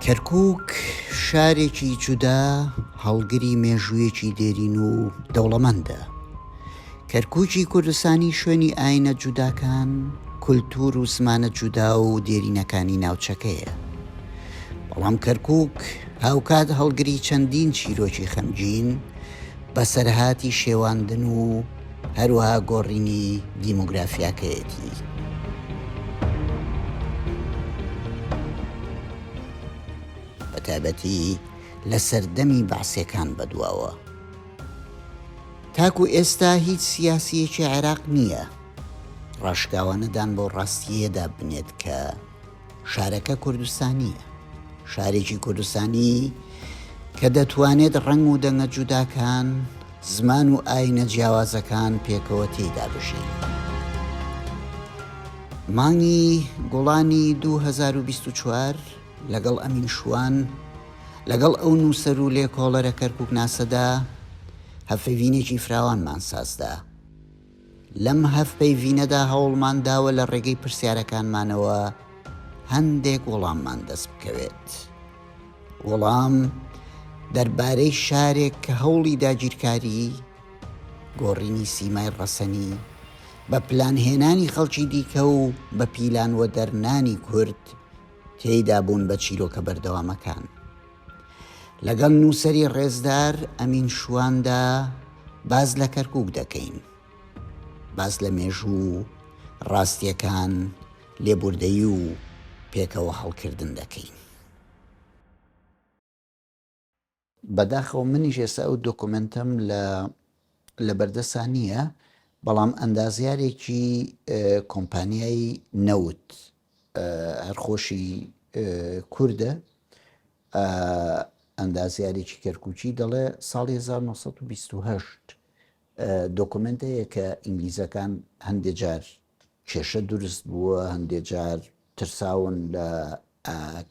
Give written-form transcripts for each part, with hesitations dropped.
کەرکووک شارێکی جودا هەڵگری مێژوویەکی دێرین و دەوڵەمەندە. کەرکووکی کوردستانی شوێنی ئاینە جوداکان، کولتوور و زمانە جودا و دێرینەکانی ناوچەکەیە. بەڵام کەرکووک هاوکات هەڵگری چەندین چیرۆکی خەمگین، بەسەرهاتی شێواندن و هەروەها گۆڕینی دیمۆگرافیاکەیەتی. بەتایبەتی لە سەردەمی بەعسیەکان بەدواوە. تاکو ئێستا هیچ سیاسییەکی عێراق نییە ڕاشکاوانە دان بەو ڕاستییەدا بنێت کە شارەکە کوردستانییە، شارێکی کوردستانی کە دەتوانێت ڕەنگ و دەنگە جوداکان، زمان و ئاینە جیاوازەکان پێکەوە تێیدا بژین. مانگی گوڵانی 2024 لەگەڵ ئەمین شوان، لەگەڵ ئەو نووسەر و لێکۆڵەرە کەرکووکناسەدا هەڤپەیڤینێکی فراوانمان سازدا. لەم هەڤپەیڤینەدا هەوڵمان داوە لە ڕێگەی پرسیارەکانمانەوە هەندێک وەڵاممان دەست بکەوێت. وەڵام دەربارەی شارێک کە هەوڵی داگیرکاری، گۆڕینی سیمای ڕەسەنی، بە پلانهێنانی خەڵکی دیکە و بە پیلان وەدەرنانی کورد تێیدا بوون بە چیرۆکە بەردەوامەکان. لەگەڵ نووسەری ڕێزدار ئەمین شواندا باس لە کەرکووک دەکەین. باس لە مێژوو و ڕاستییەکان، لێبوردەیی و پێکەوە هەڵکردن دەکەین. بەداخەوە منیش ئێستا ئەو دۆکۆمێنتەم لە لەبەردەسا نییە، بەڵام ئەندازیارێکی کۆمپانیای نەوت هەر خۆشی کوردە، ئەندازیارێکی کەرکوکی دەڵێ ساڵی 1928 دۆکۆمێنت هەیە کە ئینگلیزەکان هەندێ جار کێشە دروست بووە، هەندێ جار ترساون لە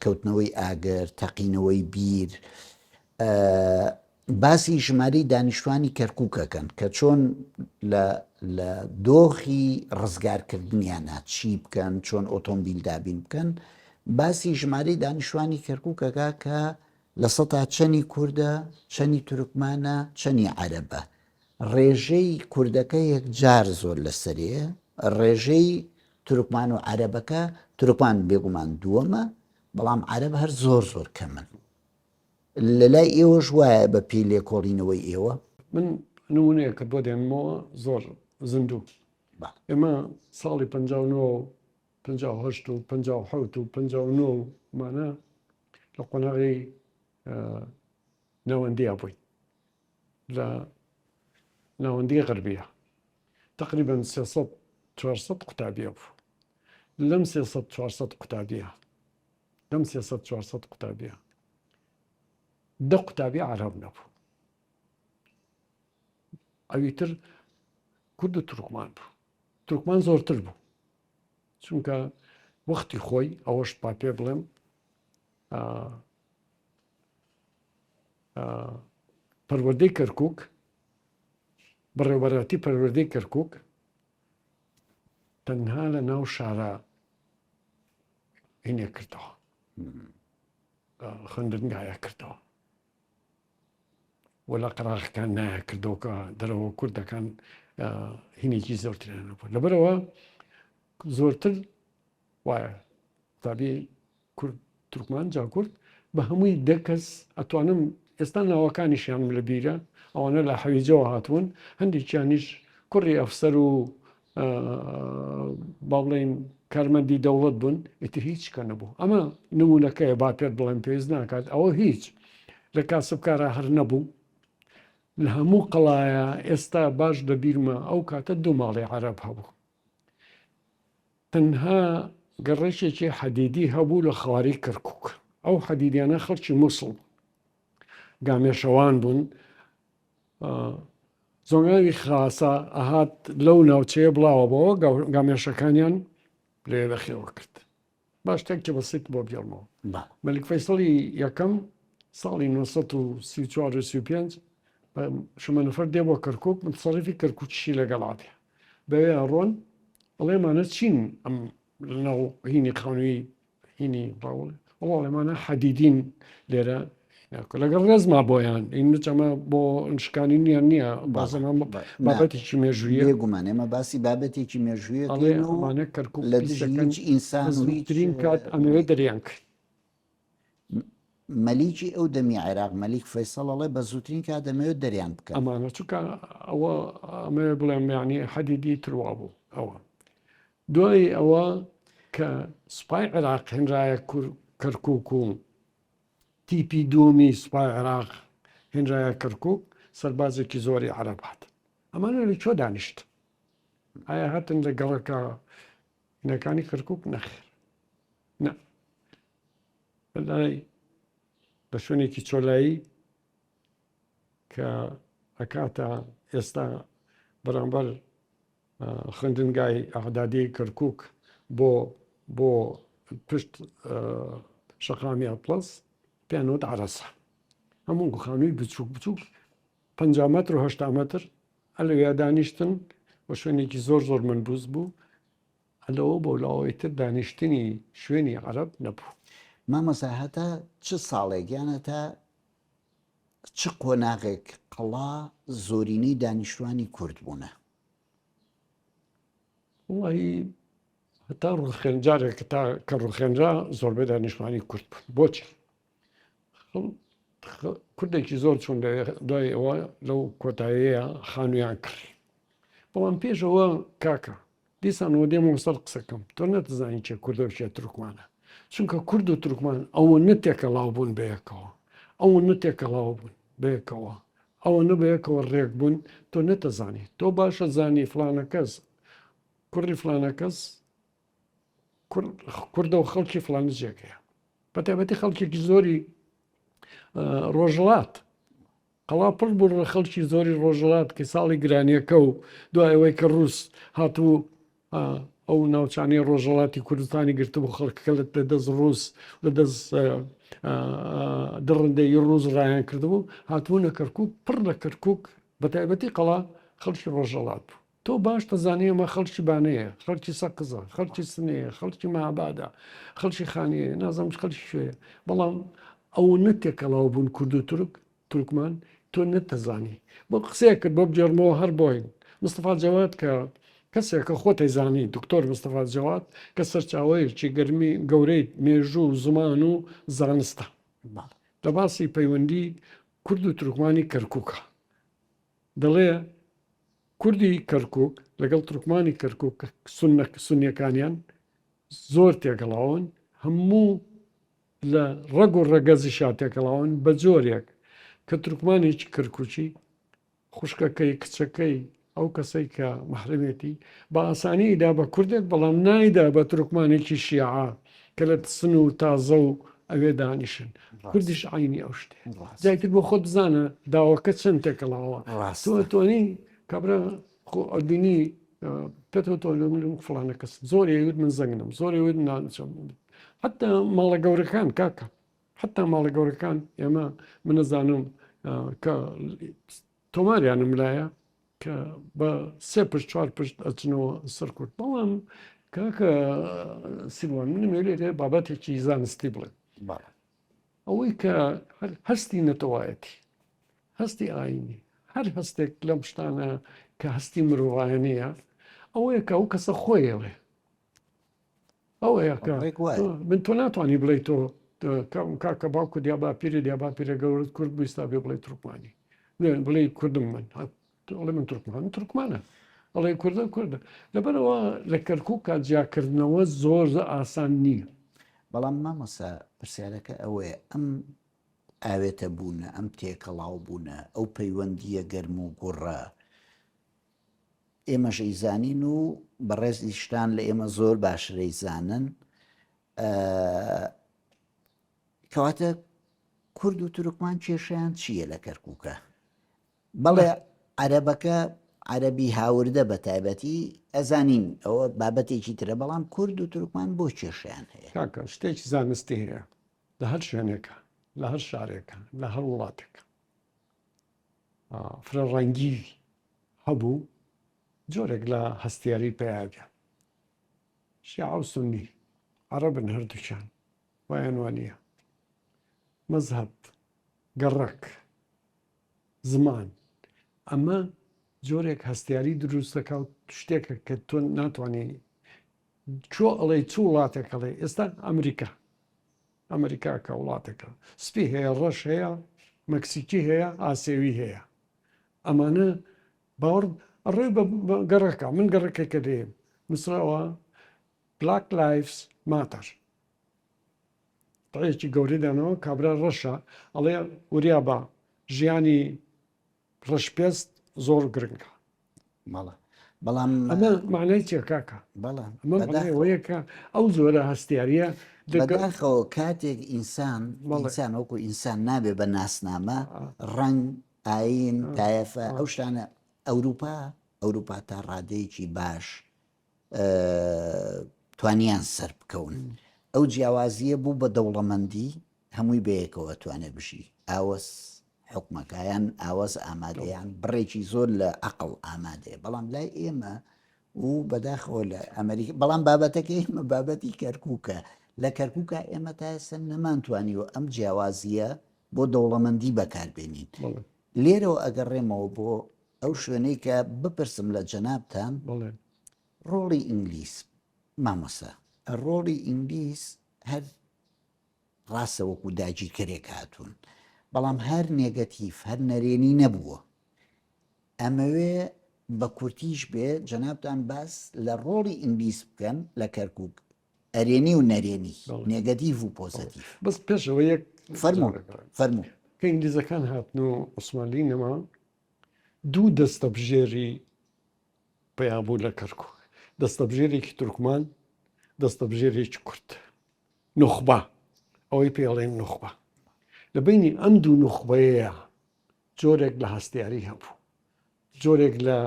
کەوتنەوەی ئاگر، تەقینەوەی بیر، باسی ژمارەی دانیشتوانی کەرکوک ئەکەن کە چۆن لە لە دۆخی ڕزگارکردنیانە چی بکەن، چۆن ئۆتۆمبیل دابین بکەن، باسی ژمارەی دانیشتوانی کەرکوک ئەکا کە لە سەتا چەنی کوردە، چەنی تورکمانە، چەنی عەرەبە. ڕێژەی کوردەکە یەکجار زۆر لەسەرێ، ڕێژەی تورکمان و عەرەبەکە، تورکمان بێگومان دووەمە، بەڵام عەرەب هەر زۆر زۆر کەمن. لە لای ئێوەش وایە بە پێی لێکۆڵینەوەی ئێوە؟ من نمونەیەکت بۆ دێنمەوە زۆر زیندوو. ئێمە ساڵی 59 و 58 و 57 و 59 و مانە لە قۆناغی ناوەندیا بووین لە ناوەندی غەربیە تقریبا 300 400 قوتابیە بوو لەم 300 400 قوتابیە لەم 300 400 قوتابیە دە قوتابی عرب نەبوو ئەوی تر کورد و تورکمان بوو تورکمان زۆرتر بوو چونکە وەختی خۆی ئەوەش با پێ بڵێم پەروەردەی کەرکک بەڕێوبەراتی پەروەردەی کەرکک تەنها لە ناو شارە هینێ کردەوە خوێندنگایە کردەوە و لە قەراغەکان نایە کردەوە کە دەرەوە کوردەکان هینێکی زۆرتریان نەبوو لەبەرەوە زۆرتر وایە قوتابی کورد تورکمان جا کورد بە هەمووی دە کەس ئەتوانم ئێستا ناوەکانیشیانم لە بیرە ئەوانە لە حەویجەوە هاتوون هەندێکیانیش کوڕی ئەفسەر و با بڵێین کارمەندی دەوڵەت بوون ئیتر هیچ کە نەبوو ئەمە نمونەکەیە با پێت بڵێم پێویست ناکات ئەوە هیچ لە کاسبکارە هەر نەبوو لە هەموو قەڵایە ئێستا باش لە بیرمە ئەو کاتە دوو ماڵی عەرەب هەبوو تەنها گەڕەکێکی حەدیدی هەبوو لە خواری کەرکک ئەو حەدیدیانە خەڵکی موسڵ گامێشەوان بوون زۆنگاوی خاسە ئەهات لەو ناوچەیە بڵاوە بەوە گامێشەکانیان لێ بەخێوە کرد با شتێکی بەسیت بۆ بگێڕمەوە مەلیک فەیسەڵی یەکەم ساڵی 1934 و 35 شەمەنەفەر دێ بۆ کەرکک متصرفی کەرکوکیشی لەگەڵا بێ بەوێ ڕۆن ئەڵێمانە چین ئەم لەناو هینی خانووی هینی ڕاوڵ. وەڵا ئەمانە حەدیدین لێرە لەگەڵ ڕێزما بۆیان این ئەمە بۆ شکانی نییە نییە بازەمە بابەتێکی مێژوویە بێگومان ئێمە باسی بابەتێکی مێژوویە ئەڵێ ئەمانە کەرکوک لە دژی هیچ ئینسان و هیچ ترین کات ئەمەوێ دەریان کرد مەلیکی ئەو دەمی عێراق مەلیک فەیسەڵ ئەڵێ بە زووترین کات دەمەوێت دەریان بکەم. ئەمانە چونکە ئەوە ئەمەوێ بڵێم یانی حەدیدی تروا بوو ئەوە دوای ئەوە کە سوپای عێراق هێنرایە کەرکوک و تیپی دووەمی سوپای عێراق هێنرایە کەرکوک سەربازێکی زۆری عەرەب هات ئەمانە لە کوێ دانیشت ئایا هاتن لە گەڕەکە نەکانی کەرکوک نەخێر نە لای لە شوێنێکی چۆلایی کە ئەکاتە ئێستا بەرامبەر خوێندنگای ئەعدادی کەرکک بۆ بۆ پشت شەقامی ئەتڵەس پێیان وت عەرەسە هەموو خانووی بچووک بچووک 50 مەتر و 80 مەتر ئەلەویا دانیشتن و شوێنێکی زۆر زۆر منبوز بوو لەوە بۆ لاوەی تر دانیشتنی شوێنی عەرەب نەبوو. مامۆستا هەتا چ ساڵێک یان هەتا چ قۆناغێک قەڵا زۆرینەی دانیشتوانی کورد بوونە؟ وەڵاهی هەتا ڕوخێن جارێک تا کە ڕوخێنرا زۆربەی دانیشتوانی کورد بوون بۆچی؟ کوردێکی زۆر چوون لەوێ دوای ئەوە لەو کۆتاییە خانوویان کڕی بەڵام پێشەوە کاکە دیسانەوە دێمەوە سەر قسەکەم تۆ نەتزانی کێ کوردە و کێ تورکمانە چونکە کورد و تورکمان ئەوە نەتێکەڵاو بوون بەیەکەوە ئەوە نەتێکەڵاو بوون بەیەکەوە ئەوە نە بەیەکەوە ڕێک بوون تۆ نەتەزانی تۆ باشە زانی فلانە کەس کوڕی فلانە کەس کوردە و خەڵکی فلانە جێگەیە بە تایبەتی خەڵکێکی زۆری ڕۆژڵات قەڵا پڕ بوو لە خەڵکی زۆری ڕۆژهەڵات کە ساڵی گرانیەکە و دوای ئەوەی کە ڕووس هاتبوو ئەو ناوچانەی ڕۆژهەڵاتی کوردستانی گرتبوو خەڵکەکە لە دەست ڕووس لە دەست دڕندەی ڕووس ڕایان کردبوو هاتبوونە کەرکوک پڕ لە کەرکوک بە تایبەتی قەڵا خەڵکی ڕۆژهەڵات بوو. تۆ باش دەزانی ئەمە خەڵکی بانەیە، خەڵکی سەقزە، خەڵکی سنەیە، خەڵکی مەهابادە، خەڵکی خانەیە، نازانم خەڵکی کوێیە، بەڵام ئەوەنە تێکەڵاو بوون کورد و تورک، تورکمان، تۆ نەتەزانی. بۆ قسەیەک کرد بۆ بگێڕمەوە هەر بۆین. مستەفا جەواد کە کەسێکە خۆت ئەیزانی، دکتۆر مستەفا جەواد کە سەرچاوەیەکی گەرمی گەورەی مێژوو و زمان و زانستە. لە باسی پەیوەندی کورد و تورکمانی کەرکووکە دەڵێ کوردی کەرکوک لەگەڵ تورکمانی کەرکوک سوننە سونیەکانیان زۆر تێکەڵاون هەموو لە ڕەگ و ڕەگەزیشا تێکەڵاون بە جۆرێک کە تورکمانێکی کەرکوکی خوشکەکەی کچەکەی ئەو کەسەی کە مەحرەمێتی بە ئاسانی ئیدا بە کوردێک بەڵام نایدا بە تورکمانێکی شیعە کە لە تسن و تازە و ئەوێ دانیشن کوردیش عینی ئەو شتێ جایتر بۆ خۆت بزانە داوەکە چەند تێکەڵاوە تۆ توانی کابرا خۆ ئەبینی پێتەوە تۆ من فڵانە کەس زۆر یوت من زەنگنم زۆر یوت نانچم حتا ماڵە گەورەکان کاکە حتا ماڵە گەورەکان ئێمە منەزانم کە تۆماریانم لایە کە بە سێ پشت چوار پشت ئەچنەوە سەر کورد بەڵام کاکە سیروان منم لێرە بابەتێکی زانستی بڵێ ئەوەی کە هەستی نەتەوایەتی هەستی ئاینی هەر هەستێک لەم شتانە کە هەستی مرۆڤایانەیە ئەوەیە کە ئەو کەسە خۆیڵێ ئەوەیە کە من تۆ ناتوانانی بڵێ تۆ کاکە باوکو دیا باپیری دیا باپیرە گەورت کورد بوویستا بێ بڵێ تورکمانی بڵێ کوردم من ئەڵێ من تورکمان تورکمانە ئەڵێ کوردە کوردە لەبەرەوە لە کەرکک کا جیاکردنەوە زۆر زۆر ئاسان نییە. بەڵام مامۆستا پرسیارەکە ئەوەیە ئەم ئاوێتە بوونە ئەم تێکەڵاو بوونە ئەو پەیوەندییە گەرم و گوڕە ئێمەش ئەیزانین و بەڕێزیشتان لە ئێمە زۆر باشتر ئەیزانن کەواتە کورد و تورکمان کێشیان چییە لە کەرکووکە بەڵێ عەرەبەکە عەرەبی هاوردە بە تایبەتی ئەزانین ئەوە بابەتێکی ترە بەڵام کورد و تورکمان بۆ کێشەیان هەیە؟ کاکە شتێکی زانستی هەیە لە هەر شوێنێکە لە هەر شارێکە لە هەر وڵاتێکە فرە ڕەنگی هەبوو جۆرێک لە هەستیاری پیاویان شیعە و سنی عەرەبن هەردووکیان. وایان وانە مەزهەب، گەڕەک، زمان، ئەمە جۆرێک هەستیاری دروست دەکا و شتێکە کە تۆ ناتوانانی چۆ ئەڵێ چ وڵاتێک ئەڵێ ئێستا ئەمریکا ئەمریکا کە وڵاتەکە سپی هەیە ڕەش هەیە مەکسیکی هەیە ئاسێوی هەیە ئەمانە باوەڕ ڕێ بە گەڕەکە من گەڕەکێکە لێم نووسراوە Black Lives Matter قەتعەیەکی گەورەی داناوە کابرا ڕەشە ئەڵێ وریا بە ژیانی ڕەشپێست زۆر گرنگە بەڵێ بەڵام ئەمە معنای چیە کاکە بەڵێ ئەمە معنای ئەوەیە کە ئەو زۆرە هەستیاریە بەداخەوە کاتێک ئینسان ئینسان وەکو ئینسان نابێ بە ناسنامە ڕەنگ ئاین تایەفە ئەو شتانە ئەوروپا ئەوروپا تا ڕادەیەکی باش توانیان سەر بکەون ئەو جیاوازیە بوو بە دەوڵەمەندی هەمووی بەیەکەوە توانێت بژی ئاوەس حکومەکایان ئاوەز ئامادەیان بڕێکی زۆر لە عقل ئامادەیە بەڵام لای ئێمە و بەداخەوە لە ئەمریکا بەڵام بابەتەکە ئێمە بابەتی کەرکووکە لە کەرکووکە ئێمە تا ئێستا نەمانتوانیوە ئەم جیاوازیە بۆ دەوڵەمەندی بەکاربێنین لێرەوە ئەگەڕێمەوە بۆ ئەو شوێنەی کە بپرسم لە جەنابتان ڕۆڵی ئینگلیز مامۆستا ڕۆڵی ئینگلیز هەر ڕاستە وەکو داگیرکەرێک هاتوون بەڵام هەر نێگەتیف هەر نەرێنی نەبووە ئەمەوێ بە کورتیش بێ جەنابتان باس لە ڕۆڵی ئینگلیز بکەن لە کەرکک ئەرێنی و نەرێنی نێگەتیڤ و پۆزەتیڤ. بەس پێش ئەوە یەک فەرموو فەرموو. کە ئینگلیزەکان هاتن و عوسمانلی نەما دوو دەستەبژێری پەیا بوو لە کەرکوک دەستەبژێرێکی تورکمان دەستەبژێرێکی کورد نوخبە ئەوەی پێڵێن نوخبە لە بینی ئەم دوو نوخبەیە جۆرێک لە هەستیاری هەبوو جۆرێک لە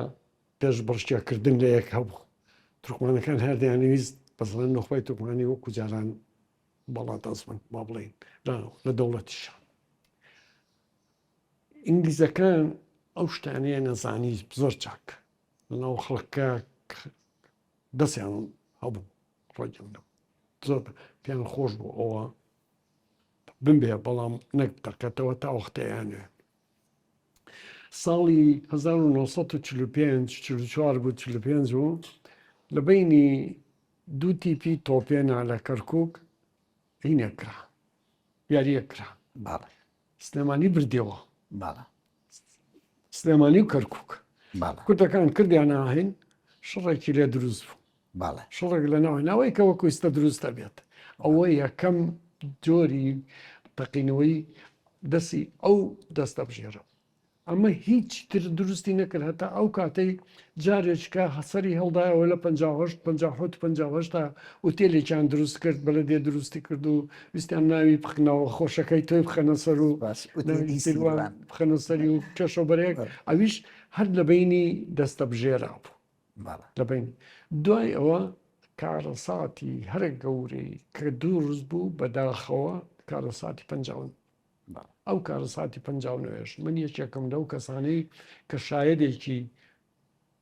پێشبڕکێکردن لە یەک هەبوو. تورکمانەکان هەر دەیانەویست بەسەڵەن نوخبەی تورکمانی وەکو جاران باڵادەست بن با بڵێین لە دەوڵەتیشا. ئینگلیزەکان ئەو شتانەیە نەزانی زۆر چاک لەناو خەڵکە دەستیان هەبوو ڕۆیان زۆر پێیان خۆش بوو ئەوە بمبێ بەڵام نەک تەقێتەوە تا وەختەیانێ ساڵی 1945 44 بوو 45 بوو لە بینی دوو تیپی تۆپێنا لە کەرکک هینێک کرا یاریەک کرا بەڵێ سلێمانی بردیەوە بەڵێ سلێمانی و کەرکک بەڵێ کوردەکان کردیان ئاهین شڕێکی لێ دروست بوو بەڵێ شڕێک لە ناو ناوەی کە وەکو ئیستا دروست دەبێت ئەوە یەکەم جۆری تەقینەوەی دەستی ئەو دەستەبژێرە ئەمە هیچ تر دروستی نەکرد هەتا ئەو کاتەی جارێککە هەسەری هەڵدایەوە لە 58 57 58 تا ئوتێلێکیان دروست کرد بەلەدێ دروستی کرد و ویستیان ناوی بخنەوە خۆشەکەی تۆی بخەنە سەر و باس ناوی ئوتێلی سیروان سیروان بخەنە سەری و کێشە بەرەیەک ئەویش هەر لە بینی دەستەبژێرا بوو بەڵێ. لە بەینی. دوای ئەوە کارەساتی هەرە گەورەی کە دروست بوو بەداخەوە کارەساتی 59 بەڵێ. ئەو کارەساتی 59 من یەکێکم لەو کەسانەی کە شایەدێکی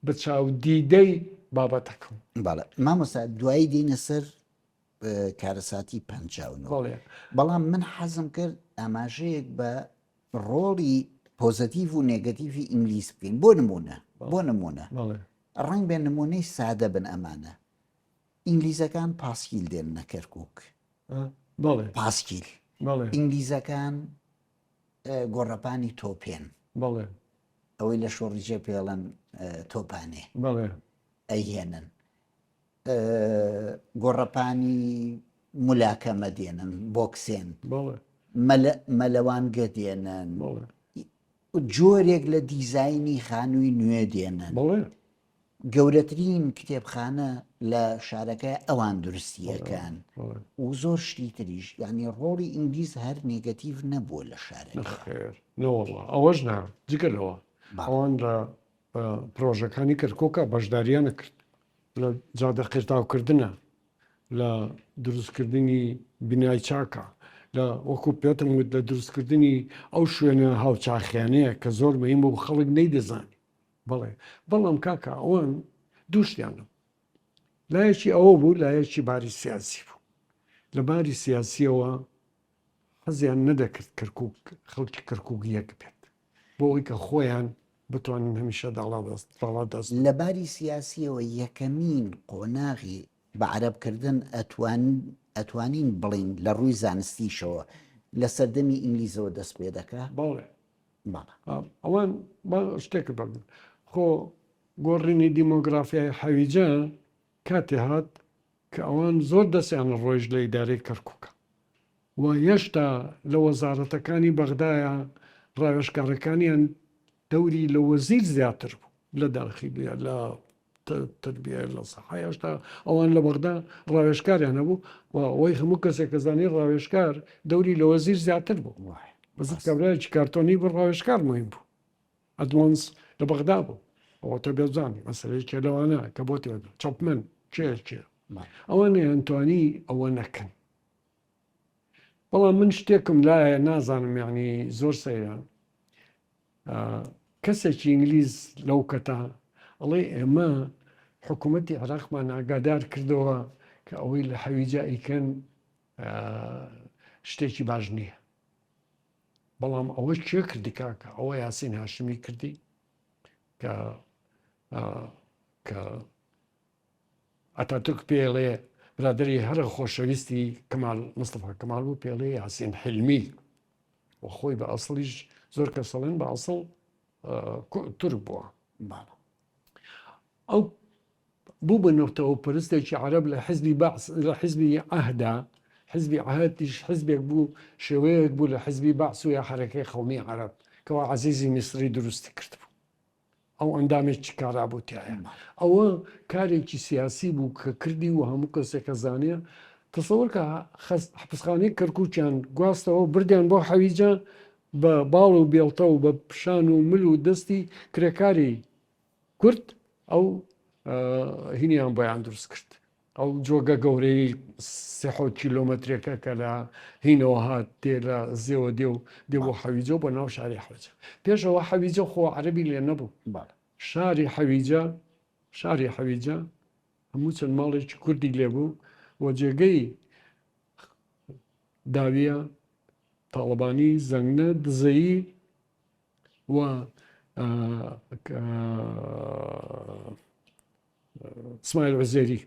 بە چاو دیدەی بابەتەکەم. بەڵێ مامۆستا دوایی دێینە سەر کارەساتی 59 بەڵێ. بەڵام من حەزم کرد ئاماژەیەک بە ڕۆڵی پۆزەتیڤ و نێگەتیڤی ئینگلیز بکەین بۆ نمونە بۆ نمونە ڕەنگ بێ نمونەی سادە بن ئەمانە ئینگلیزەکان پاسکیل دێننە کەرکک پاسکیل ئینگلیزەکان گۆڕەپانی تۆپێن ئەوەی لە شۆڕیجێ پێڵەن تۆپانێ ئەیهێنن گۆڕەپانی ملاکەمە دێنن، بۆکسێن، مەلەوانگە دێنن، جۆرێک لە دیزاینی خانووی نوێ دێنن. گەورەترین کتێبخانە لە شارەکە ئەوان دروستیەکەن و زۆر شتی تریش یعنی ڕۆڵی ئینگلیز هەر نێگەتیڤ نەبووە لە شارەکە. نەوەڵا ئەوەش نا جگە لەوە ئەوان لە پرۆژەکانی کەرکوکا بەشداریان کرد لە جادە قیرتاوکردنە لە دروستکردنی بینای چاکە لە وەکو پێتم وت لە دروستکردنی ئەو شوێنە هاوچاخیانەیە کە زۆر مهم بوو خەڵک نەیدەزانی بەڵێ بەڵام کاکە ئەوان دووشتیانە لایەکی ئەوە بوو لایەکی باری سیاسی بوو. لە باری سیاسیەوە حەزیان نەدەکرد کەرکوک خەڵکی کەرکوک یەک بێت بۆ ئەوەی کە خۆیان بتوانن هەمیشە داڵا دەست. لە باری سیاسیەوە یەکەمین قۆناغی بە عەرەب کردن ئەتوان ئەتوانین بڵێین لە ڕووی زانستیشەوە لە سەردەمی ئینگلیزەوە دەست پێ دەکا؟ بەڵێ. بەڵێ. ئەوان با شتێکت بڵێم خۆ گۆڕینی دیمۆگرافیای حەویجە کاتێ هات کە ئەوان زۆر دەستیان ڕۆیشت لە ئیدارەی کەرکوکە و هێشتا لە وەزارەتەکانی بەغدایە ڕاوێژکارەکانیان دەوری لە وەزیر زیاتر بوو لە داخیلیە لە تربیە لە سەحە هێشتا ئەوان لە بەغدا ڕاوێژکاریان هەبوو و ئەوەی هەموو کەسێک کە زانی ڕاوێژکار دەوری لە وەزیر زیاتر بوو وەزیر کابرایەکی کارتۆنی بوو ڕاوێژکار مهم بوو ئەدوانس لە بەغدا بوو ئەوە تۆ بێزانی مەسەلەی کێ لەوانە کە بۆ تێ چەپمن کێ کێ ئەوە نەیانتوانی ئەوە نەکەن بەڵام من شتێکم لایە نازانم یعنی زۆر سەیرە کەسێکی ئینگلیز لەو کەتە ئەڵێ ئێمە حکوومەتی عێراقمان ئاگادار کردەوە کە ئەوەی لە حەویجە ئەیکەن شتێکی باش نییە بەڵام ئەوە کێ کردی کاکە ئەوە یاسین هاشمی کردی کە کە ئەتاتورک پێڵێ برادری هەرە خۆشەویستی کەمال مستەفا کەمال بوو پێڵێ یاسین حلمی و خۆی بە ئەسڵیش زۆر کەسەڵێن بە ئەسڵ تورک بووە ئەو بوو بە نەتەوەپەرستێکی عەرەب لە حزبی بەعس لە حزبی عەهدا، حزبی عەهدیش حزبێک بوو شێوەیەک بوو لە حزبی بەعس و یا حەرەکەی قەومی عەرەب کەوا عەزیزی میسری دروستی کردبوو ئەو ئەندامێکی کارا بوو تیایا ئەوە کارێکی سیاسی بوو کە کردی و هەموو کەسێک کە زانێ تەسەوەر کە حەپسخانەی کەرکووکیان گواستەوە بردیان بۆ حەویجە بە باڵ و بێڵتە و بە شان و مل و دەستی کرێکاری کورد ئەو هینیان بۆیان دروست کرد ئەو جۆگە گەورەی سێ کیلۆمەترێکە کە لە هینەوە هات دێ لە زێوە دێ و دێ بۆ حەویجە بۆ ناو شاری حەویجە پێشەوە حەویجە خۆ عەربی لێ نەبوو شاری حەویجە شاری حەویجە هەموو چەند ماڵێکی کوردی لێبوو و جێگەی داویە تاڵەبانی زەنگنە دزەیی و سمایل عوزێری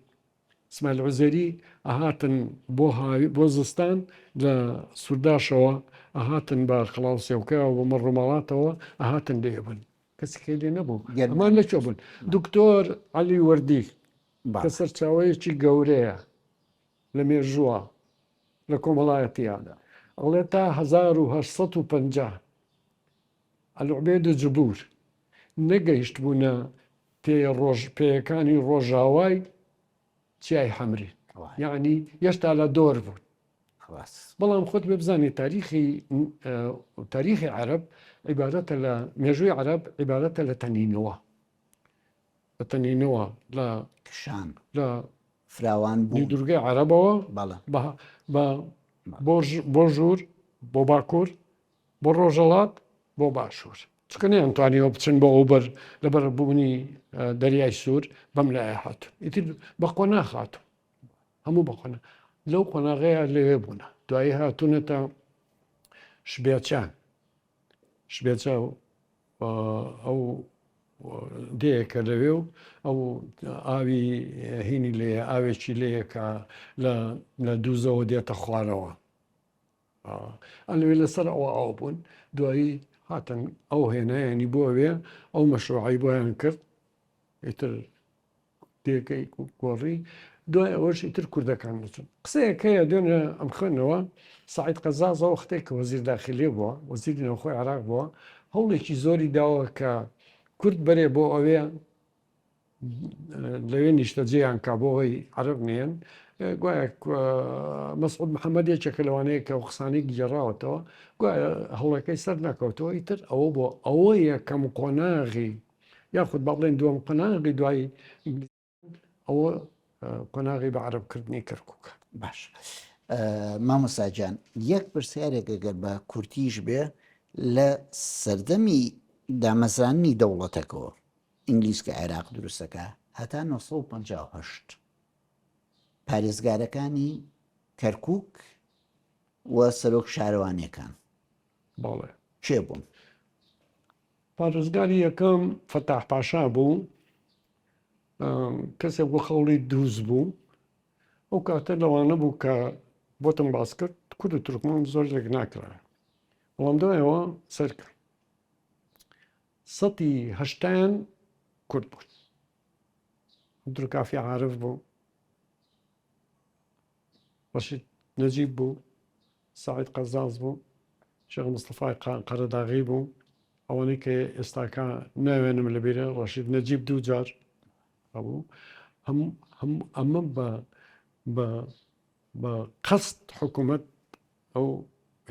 سمایل عوزێری ئەهاتن بۆ هاوی بۆ زستان لە سورداشەوە ئەهاتن بە خڵاو سێوکەوە بە مەڕۆماڵاتەوە ئەهاتن لێ بوون کەسەکەی لێ نەبوو گەرمان لە کوێ بوون دکتۆر عەلی وەردی کە سەرچاوەیەکی گەورەیە لە مێژووە لە کۆمەڵایەتیە ئەڵێ تا 1850 العبێد و جبور نەگەیشتبوونە پێ ڕۆژ پێیەکانی ڕۆژاوای چیای حەمرین یعنی یەشتا لە دۆر بوون بەڵام خۆت بێ بزانانی تاریخی تاریخی عەرب عیبارەتە لە مێژووی عەرب عیبارەتە لە تەنینەوە لە تەنینەوە لە کشان لە فراوان بوون دوورگەی عەرەبەوە بە بۆ ژوور بۆ باکوور بۆ ڕۆژەڵات بۆ باشوور چکە نەیانتوانیوە بچن بۆ ئەوبەر لەبەر بوونی دەریای سوور بەم لایە هاتوون ئیتر بە قۆناغ هاتوون هەموو بە قۆناغ لەو قۆناغەیە لەوێ بوونە دوایی هاتوونەتە شبێچان شبێچە ئەو دێیەکە لەوێ و ئەو ئاوی هینی لێیە ئاوێکی لێیە کە لە دووزەوە دێتە خوارەوە ئەلەوێ لەسەر ئەوە ئاو بوون دوایی هاتن ئەو هێنایانی بۆ ئەوێ ئەو مەشروعی بۆیان کرد ئیتر دێکەی گۆڕی دوای ئەوەش ئیتر کوردەکان دەچن قسەیەک هەیە دوێنێ ئەم خوێندنەوە سعید قەزازەوە وەختێک کە وەزیر داخلیە بووە وەزیری ناوخۆی عێراق بووە هەوڵێکی زۆری داوە کە کورد بەرێ بۆ ئەوێ لەوێ نیشتەجێیان کا بۆ ئەوەی عەرەب نێن گوایە مەسعود محەممەد یەکێکە لەوانەیە کە قسانەی گێڕاوەتەوە گوایە هەوڵەکەی سەر نەکەوتەوە ئیتر ئەوە بۆ ئەوە یەکەم قۆناغی یاخود با بڵێن دووەم قۆناغی دوای ئەوە قۆناغی بە عەرەبکردنی کەرکووکە. باش مامۆستا گیان یەک پرسیارێک ئەگەر بە کورتیش بێ لە سەردەمی دامەزرانی دەوڵەتەکەەوە ئینگلیز کە عێراق دروستەکە هەتا 958 پارێزگارەکانی. کەرکک و سەرۆک شارەوانیەکان بەڵێ. کێ بوون؟ پارێزگاری یەکەم فەتاح پاشا بوو، کەسێک بوو خەوڵی دووز بوو. ئەو کاتە لەوانە بوو کە بۆتم باس کرد کورد و تورکمان زۆر لێک ناکرا، بەڵام دوایەوە سەرکە سەتی هەشتایان کورد بوون. عەبدولکافی عارف بوو، ڕەشید نەجیب بوو، سەعید قەزاز بوو، شێخ مستەفای قەرەداغی بوو، ئەوانەی کە ئێستاکە ناوێنم لە بیرە، ڕەشید نەجیب دوو جار هەبوو. هەم هەم ئەمە بە بە بە قەست حکوومەت ئەو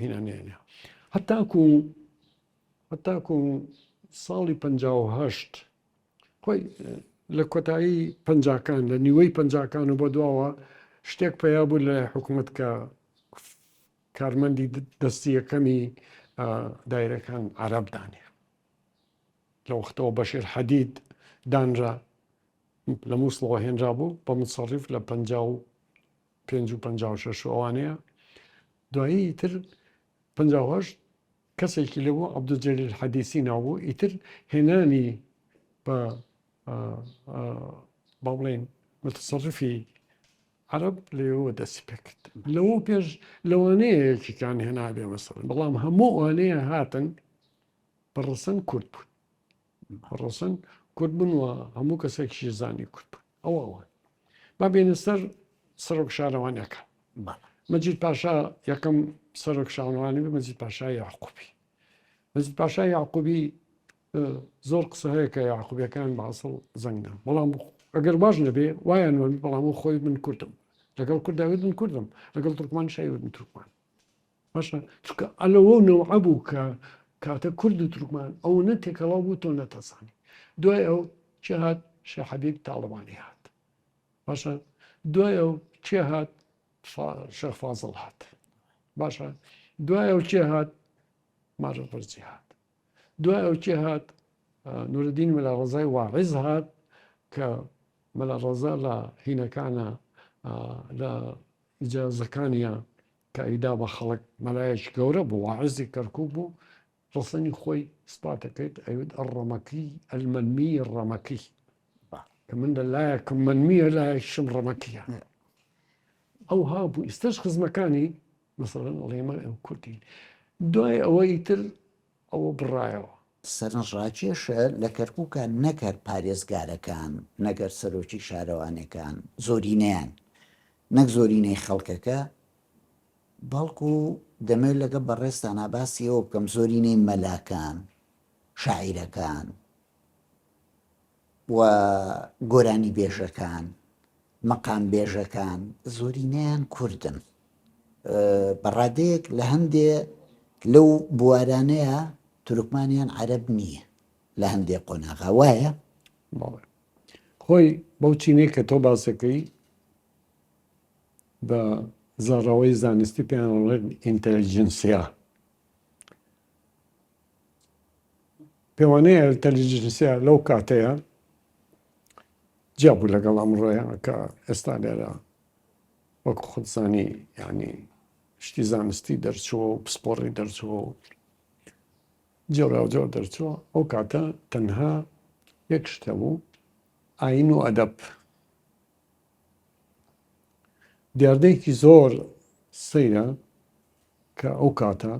هینانیانە هەتاکو هەتاکو ساڵی 58 خۆی لە کۆتایی پەنجاکان لە نیوەی پەنجاکان و بە دواوە شتێک پەیا بوو لە حکوومەت کە کارمەندی دەستی یەکەمی دایرەکان عەرەب دانێ لە وەختەوە بەشیر حەدید دانرا لە مووسڵەوە هێنرا بوو بە متصرف لە 55 و 56 ئەوانەیە دوایی تر 58 کەسێکی لێ بوو عەبدولجەلیل حەدیسی ناو بوو ئیتر هێنانی بە با بڵێین متەسەڕفی عەرەب لەوێوە دەستی پێکرد لەوە پێش لەوانەیە یەکێکیان هێنابێ مەسەڵەن بەڵام هەموو ئەوانەیە هاتن بە ڕەسەن کورد بوون بە ڕەسەن کورد بوون و هەموو کەسێکیش زانی کورد بوون ئەوە ئەوان با بێنە سەر سەرۆک شارەوانیەکان مەجید پاشا یەکەم سەرۆک شارەوانی بوو مەجید پاشا یاقوبی مەجید پاشا یاقوبی زۆر قسە هەیە کە یاقوبیەکان بە ئەسڵ زەنگن بەڵام ئەگەر باش نەبێ وایان وەبی بەڵام خۆی من کوردم لەگەڵ کورداوێت من کوردم لەگەڵ تورکمان شایوت من تورکمان باشە چونکە ئەلەوە نەوعە بوو کە کاتە کورد و تورکمان ئەو نە تێکەڵاو بوو تۆ نەتەزانی دوای ئەو چێ هات شێخ حەبیب تاڵەبانی هات باشە دوای ئەو چێ هات شێخ فازڵ هات باشە دوای ئەو چێ هات مارە ڕزی هات دوای ئەو کێ هات نورەدین مەلا ڕەزای واعیز هات کە مەلا ڕەزا لە هینەکانە لە ئیجازەکانیە کە ئەیدا بە خەڵک مەلایەکی گەورە بوو واعیزی کەرکوک بوو ڕەسەنی خۆی سپاتەکەیت ئەیوت الڕەمەکی المنمی الڕەمەکی کە من لە لایەکم منمیە لایەکیشم ڕەمەکیە ئەو ها بوو ئیستەش خزمەکانی مەسەڵەن ئەڵێمە ئەو کوردین دوای ئەوە ئیتر ئەوە بڕایەوە. سەرنجڕاکێشە لە کەرکوکا نەک هەر پارێزگارەکان، نەک هەر سەرۆکی شارەوانێکان، زۆرینەیان، نەک زۆرینەی خەڵکەکە، بەڵکو دەمەوێت لەگەڵ بەڕێزتانا باسی ئەوە بکەم زۆرینەی مەلاکان، شاعیرەکان و گۆرانیبێژەکان، مەقامبێژەکان زۆرینەیان کوردن. بە ڕادەیەک لە هەندێ لەو بوارانەیە تورکمانیان عەرەب نییە لە هەندێ قۆناغا وایە؟ بەڵێ خۆی بەو چینەی کە تۆ باسەکەی بە زاراوەی زانستی پێیان ئەڵێن ئینتەلیجنسیا پێوانەیە ئینتەلیجنسیا لەو کاتەیە جیا بوو لەگەڵ ئەمڕۆیە کە ئێستا لێرە وەک خۆت زانی یانی شتی زانستی دەرچووە و پسپۆڕی دەرچووە و جۆراوجۆر دەرچووە ئەو کاتە تەنها یەک شت هەبوو ئاین و ئەدەب دیاردەیەکی زۆر سەیرە کە ئەو کاتە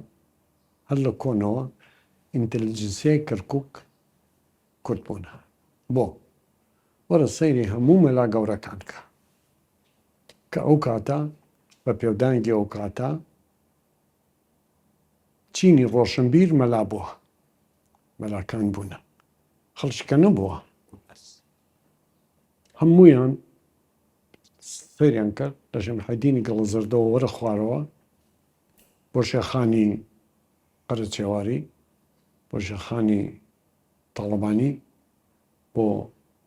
هەر لە کۆنەوە ئینتەلیجنسیای کەرکک کورد بوونە بۆ وەرە سەیری هەموو مەلا گەورەکان کە کە ئەو کاتە بە پێودانگی ئەو کاتە چینی ڕۆشنبیر مەلا بووە مەلاکان بوونە خەڵکی کە نەبووە هەموویان سەیریان کرد لە شێمحەدینی گەڵەزەردەوە وەرە خوارەوە بۆ شێخانی قەرەچێواری بۆ شێخانی تاڵەبانی بۆ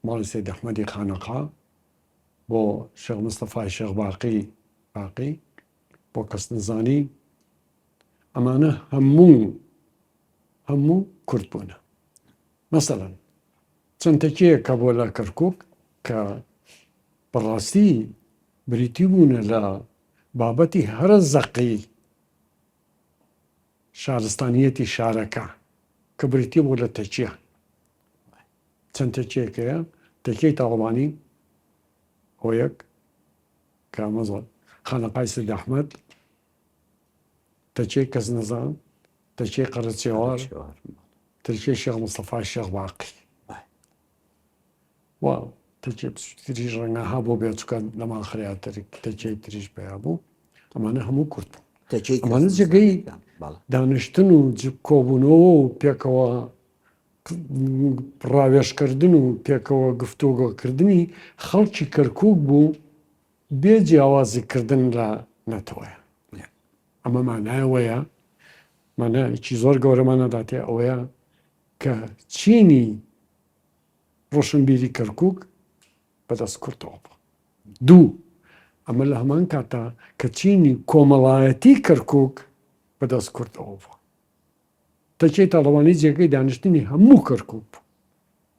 ماڵی سەید ئەحمەدی خانەقا، بۆ شێخ مستەفای شێخ باقی باقی، بۆ کەسنەزانی، ئەمانە هەموو هەموو کورد بوونە. مەسەلەن چەند تەکیەیەک هەبووە لە کەرکووک کە بەڕاستی بریتی بوونە لە. بابەتی هەرە زەقی شارستانیەتی شارەکە کە بریتی بوو لە تەکیە چەند تەکیەک هەیە تەکیەی تاڵەبانی هۆیەک کە مەزۆن خانەقای سید ئەحمەد تەکیەی کەسنەزان تەکیەی قەرەچێوار تەکیەی شێخ مستەفای شێخ باقی و تەکیە تریش ڕەنگە هەبوو بێت چونکە لەمان خریا تەکیەی تریش پیا بوو ئەمانە هەموو کورد بوو ئەمانە جێگەی دانیشتن و کۆبوونەوە و پێکەوە ڕاوێژکردن و پێکەوە گفتۆگۆکردنی خەڵکی کەرکک بوو بێ جیاوازی کردن لە نەتەوەیە ئەمە مانایەوەیە مانایەکی زۆر گەورەمان نەداتێ ئەوەیە کە چینی ڕۆشنبیری کەرکک بەدەست کوردەوە بوو دوو ئەمە لە هەمان کاتا کە چینی کۆمەڵایەتی کەرکک بەدەست کوردەوە بوو تەکیەی تاڵەبانی جێگەی دانیشتنی هەموو کەرکوک بوو.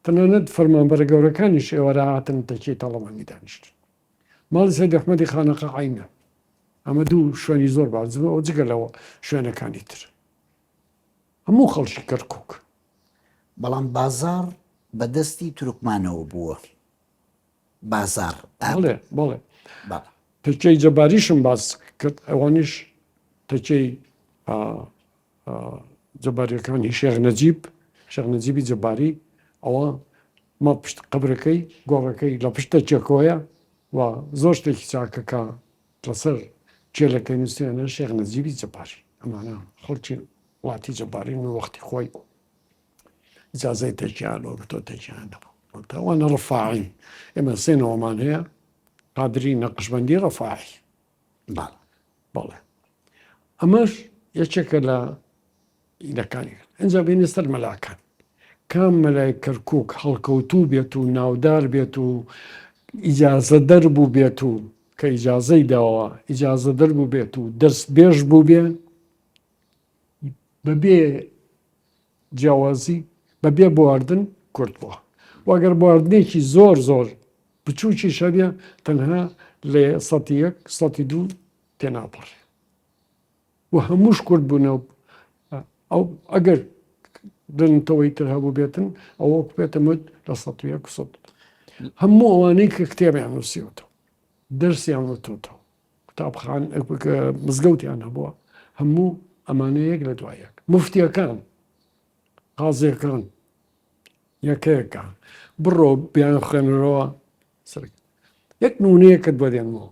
تەنانەت فەرمانبەرە گەورەکانیش ئێوارە هاتن تەکیەی تاڵەبانی دانیشتن. ماڵی سەید ئەحمەدی خانەقا عەینە. ئەمە دوو شوێنی زۆر باش ئەو جگە لەوە شوێنەکانی تر. هەموو خەڵکی کەرکوک. بەڵام بازاڕ بە دەستی تورکمانەوە بووە. بازاڕ. بەڵێ بەڵێ. بەڵێ. تەکیەی جەباریشم باس کرد ئەوانیش تەکیەی جەباریەکانی شێخ نەجیب شێخ نەجیبی جەباری ئەوە ما پشت قبرەکەی گۆڕەکەی لە پشت تەکیەکۆیە و زۆر شتێکی چاکەکە لەسەر کێلەکەی نووسیانە شێخ نەجیبی جەباری ئەمانە خەڵکی وڵاتی جەبارین و وەختی خۆی ئیجازەی تەکیان وەرگرتووە تەکیان نەبوو ئەوانە ڕفاعین ئێمە سێنەوەمان هەیە قادری نەقشبەندی ڕفاعی بەڵێ ئەمەش یەکێکە لە ئینەکانی ئەجا بینە سەر مەلاکان کام مەلای کەرکک هەڵکەوتوو بێت و ناودار بێت و ئیجازە دەربوو بێت و کە ئیجازەی داوە ئیجازە دەربوو بێت و دەست بێژ بوو بێ بەبێ جیاوازی بەبێ بواردن کورد بووە و ئەگەر بواردنێکی زۆر زۆر بچووکیش هەبێ تەنها لە سەتی یەک سەتی دوو تێناپەڕێ و هەمووش کورد بوونە ئەو ئەگەر دەنتەوەی تر هەبوو بێتن ئەوە بێتە مت لە سەد و یەک سەد هەموو ئەوانەی کە کتێبیان نووسیوەتەوە دەرسیان وتوتەوە قوتابخان مزگەوتیان هەبووە هەموو ئەمانە یەک لە دوای یەک مفتیەکان قازیەکان یەکەیەکە بڕۆ بیان خوێنەرەوە سەر یەک نمونەیەکت بۆ دێنمەوە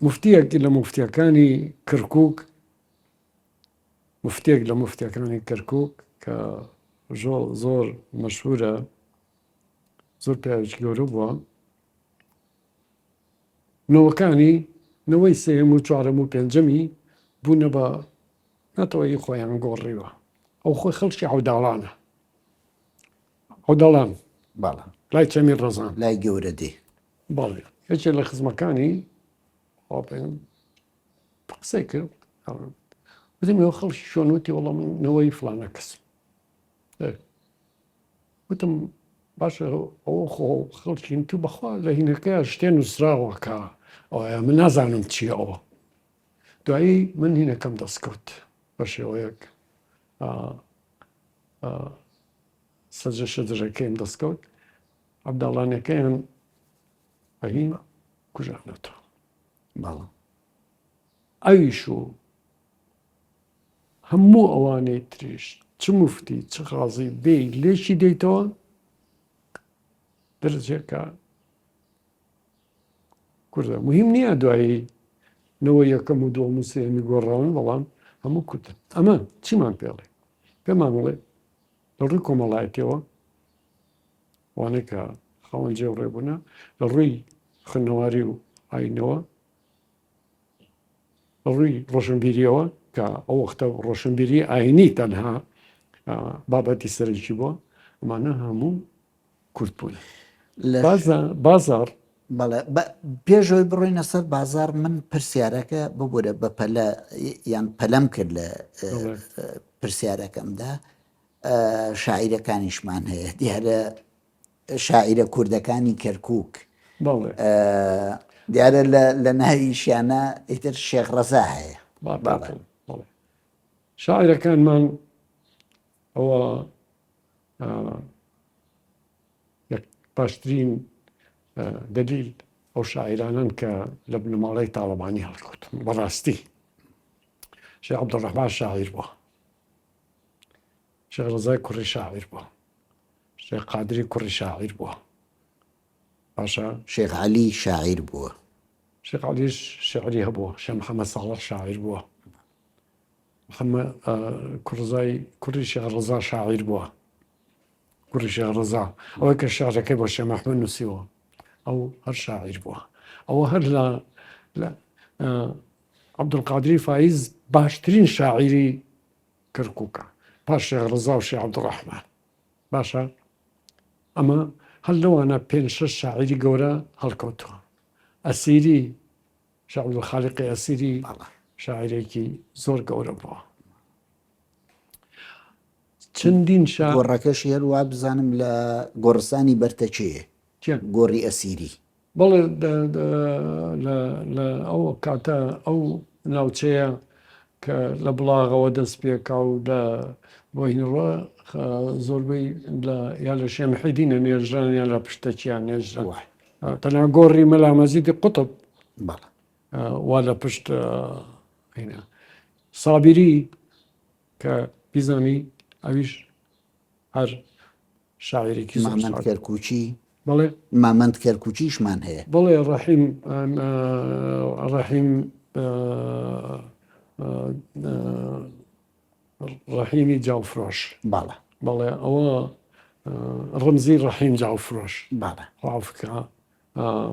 مفتیەک لە مفتیەکانی کرکوک مفتێک لە مفتیەکانی کرکوک کە زۆر مەشهورە زۆر پیاوێکی گەورە بووە نەوەکانی نەوەی سێیەم و چوارەم و پێنجەمی بوونە بە نەتەوەی خۆیان گۆڕیوە ئەو خۆی خەڵکی عەوداڵانە عەوداڵان بەڵێ لای چەمی ڕەزان لای گەورە دێ بەڵێ یەکێ لە خزمەکانی خوا پێم قسەی کرد وتم ئێوە خەڵکی شۆن وتی وەڵام من نەوەی فلانە کەسم وتم باشە ئەوە خۆ خەڵکین تو بەخوا لە هینەکەیا شتێ نووسراوە کە ئەوە من نازانم چییە ئەوە دوایی من هینەکەم دەستکەوت بە شێوەیەک سەجە شەجرەکەیم دەستکەوت عەبداڵانەکەیان بەهین کوژانەتەوە بەڵێ ئەویش و هەموو ئەوانەی تریش چ موفتی چ قازی بێی لێکی دەیتەوە دەرەجێکە کوردە مهم نییە دوایی نەوە یەکەم و دووەم و سێمی گۆڕاون بەڵام هەموو کوردن ئەمە چیمان پێڵێ پێمان بڵێ لە ڕووی کۆمەڵایەتیەوە وانەی کە خاوەن جێ و ڕێبوونە لە ڕووی خوێندنەواری و ئاینەوە لە ڕووی ڕۆشنبیریەوە کە ئەو وەختە ڕۆشنبیری ئاینی تەنها بابەتی سەرەکی بووە ئەمانە هەموو کورد بوون بازار بەڵێ پێشەوەی بڕۆینە سەر بازار من پرسیارەکە ببوورە بە پەلە یان پەلەم کرد لە پرسیارەکەمدا شاعیرەکانیشمان هەیە دیارە شاعیرە کوردەکانی کەرکک بەڵێ. دیارە لە ناویشیانە ئیتر شێخ ڕەزا هەیە. بەڵێ شاعیرەکانمان ئەوە یەک باشترین دەلیل ئەو شاعیرانەن کە لە بنەماڵەی تاڵەبانی هەڵکەوتن بەڕاستی شێخ عەبدولڕەحمان شاعیر بووە شێخ ڕەزای کوڕی شاعیر بووە شێخ قادری کوڕی شاعیر بووە باشە شێخ عەلی شاعیر بووە. شێخ عەلیش شعری هەبووە شێخ محەممەد ساڵح شاعیر بووە محەممەد کوڕزای کوڕی شێخ ڕەزا شاعیر بووە کوڕی شێخ ڕەزا ئەوەی کە شعرەکەی بۆ شێخ مەحموود نووسیوە ئەو هەر شاعیر بووە ئەوە هەر لە لە عەبدولقادری فایز باشترین شاعیری کەرکووکە پاش شێخ ڕەزا و شێخ عەبدولڕەحمان باشە ئەمە هەر لەوانە پێنج شەش شاعیری گەورە هەڵکەوتووە ئەسیری شێخ عەبدولخالقی ئەسیری شاعیرێکی زۆر گەورە بووە چەندین شا گۆڕەکەشی هەر وا بزانم لە گۆڕستانی بەرتەکێیە گۆڕی ئەسیری. بەڵێ لە ئەو کاتە ئەو ناوچەیە کە لە بڵاغەوە دەست پێکا و لە بۆ هینڕە زۆربەی لە یا لە شێمحیدینە نێژران یان لە پشتەکیان نێژران تەنها گۆڕی مەلا مەزیدی قوتب وا لە پشت هینا سابیری کە بیزانی ئەویش هەر شاعیرێکی زۆر مامەند کەرکوکی بەڵێ مامەند کەرکوکیشمان هەیە. بەڵێ ڕەحیم ڕەحیم ڕەحیمی جاوفرۆش بەڵێ بەڵێ ئەوە ڕمزی ڕەحیم جاوفرۆش بەڵێ ڕافکە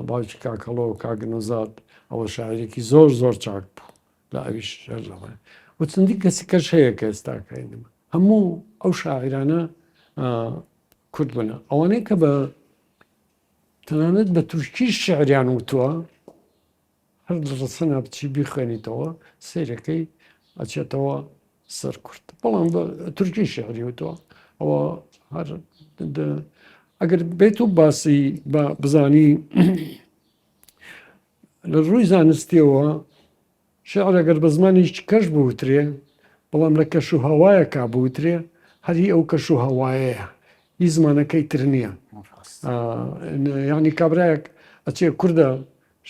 باوکی کاکەڵۆ و کاک نەزاد ئەوە شاعیرێکی زۆر زۆر چاک بوو لە ئەویش هەر لەوە و چەندین کەسی کەش هەیە کە ئێستاکەینمە هەموو ئەو شاعیرانە کورد بوونە ئەوانەی کە بە تەنانەت بە تورکی شعریان وتووە هەر لە ڕەسەنا بچی بیخوێنیتەوە سەیرەکەی ئەچێتەوە سەر کورد بەڵام بە تورکی شعری وتووە ئەوە هەر ئەگەر بێت و باسی بە بزانی لە ڕووی زانستیەوە شیعر ئەگەر بە زمانێکی کەش بوترێ، بەڵام لە کەش و هەوایەکا بوترێ، هەر هی ئەو کەش و هەوایەیە، هی زمانەکەی تر نییە. یانی کابرایەک ئەچێ کوردە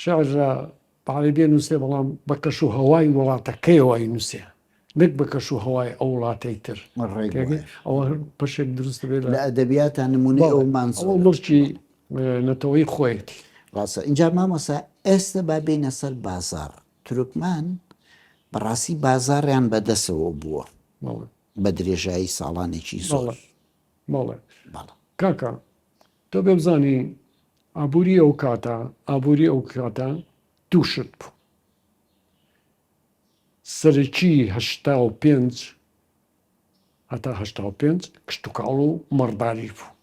شیعر لە بە عەرەبی ئەنووسێ، بەڵام بە کەش و هەوای وڵاتەکەیەوە ئەینووسێ، نەک بە کەش و هەوای ئەو وڵاتەی تر. ئەوە هەر بەشێک دروست دەبێت لە ئەدەبیاتا نموونەی ئەومان زۆرە. ئەوە موڵکی نەتەوەی خۆیەتی. ڕاستە ئینجا مامۆستا ئێستە با بێینە سەر بازاڕ تورکمان بەڕاستی بازاڕیان بەدەسەوە بووە بە درێژایی ساڵانێکی زۆر. بەڵێ کاکە تۆ بێ بزانی ئابووری ئەو کاتە ئابووری ئەو کاتە دوو شت بوو سەرەکی 85 هەتا 85 کشتتوکاڵ و مەڕداری بوو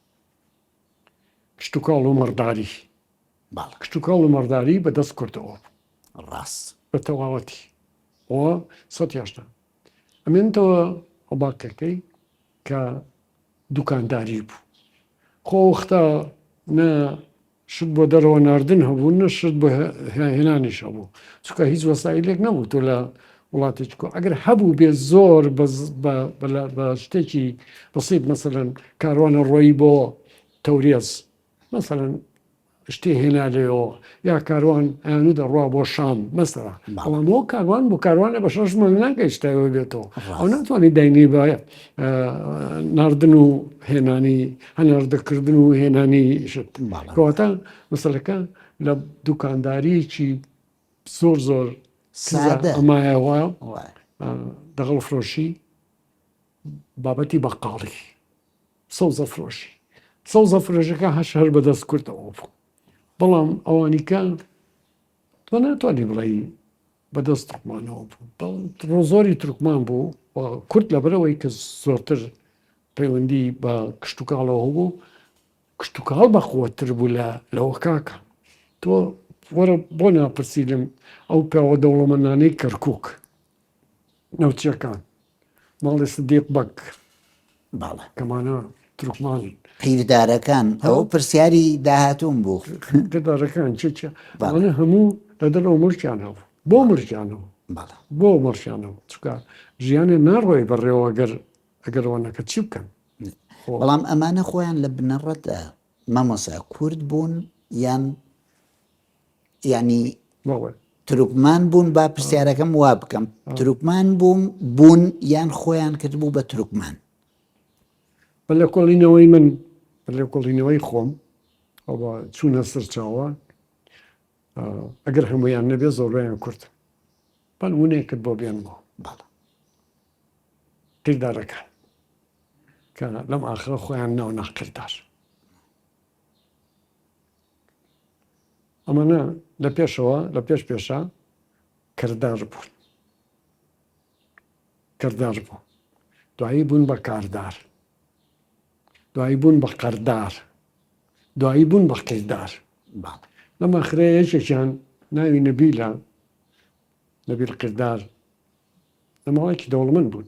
کشتوکاڵ و مەڕداری. بەڵێ. کشتوکاڵ و مەڕداری بە دەست کوردەوە بوو. ڕاست. بە تەواوەتی. و سەتی هەشتا. ئەمێنتەوە ئەو باقیەکەی کە دوکانداری بوو. خۆ ئەو وەختە نە شت بۆ دەرەوە ناردن هەبوو نە شت بۆ هێنانیش هەبوو. چونکە هیچ وەسایلێک نەبوو تۆ لە وڵاتێکی کۆ ئەگەر هەبوو بێ زۆر بە شتێکی بەسیت مەسەلەن کاروانە ڕۆیی بۆ تەورێز مەسەلەن شتێ هێنا لێەوە یا کاروان ئەیانو دەڕوا بۆ شام مەسەلا بەڵام بۆ کاروان بۆ کاروانە بە شەش مانگ ناگەیشتەوە بێتەوە ئەو ناتوانانی داینی بە ناردن و هێنانی هەناردەکردن و هێنانی شت کەواتە مەسەلەکە لە دوکانداریەکی زۆر زۆر سادە ئەمایەوە دەغڵ فرۆشی بابەتی بەقاڵی سەوزە فرۆشی سەوزە فرۆشەکە هەش هەر بەدەست کوردەوە بوو بەڵام ئەوانی کە تۆ ناتوانانی بڵێ بەدەست تورکمانەوە بوو زۆری تورکمان بوو کورد لەبەرەوەی کە زۆرتر پەیوەندی بە کشتتوکاڵەوە بوو کشتوکاڵ بەقوەتتر بوو لە لەوە کاکە تۆ وەرە بۆ ناپرسی لەم ئەو پیاوە دەوڵەمەندانەی کەرکک نەوتیەکان ماڵی سدیق بەگ بەڵێ کەمانە تورکمانن. قیردارەکان ئەوە پرسیاری داهاتووم بوو. قیردارەکان چ چ ئەوانە هەموو لە دەرەوە مڵکیان هەبوو. بۆ مڵکیان هەبوو؟ بۆ مڵکیان هەبوو؟ چونکە ژیانێ ناڕۆی بەڕێوە گەر ئەگەر ئەوە نەکە چی بکەن؟ بەڵام ئەمانە خۆیان لە بنەڕەتدا مامۆستا کورد بوون یان یعنی تورکمان بوون با پرسیارەکەم وا بکەم تورکمان بووم بوون یان خۆیان کردبوو بە تورکمان؟ بە لێکۆڵینەوەی من بە لێکۆڵینەوەی خۆم ئەوە چوونە سەرچاوە ئەگەر هەمویان نەبێ زۆربیان کورد بەنمونەیەکت بۆ بێنمەوە قیردارەکان کە لەم ئاخرە خۆیان ناو ناقیردار ئەمانە لە پێشەوە لە پێش پێشە کردار بوون کردار بوو دوایی بوون بە کاردار دوایی بوون بە قەردار دوایی بوون بە قیردار لەم ئاخرە یەکێکیان ناوی نەبیلە نەبیل قیردار لە ماڵێکی دەوڵەمەند بوون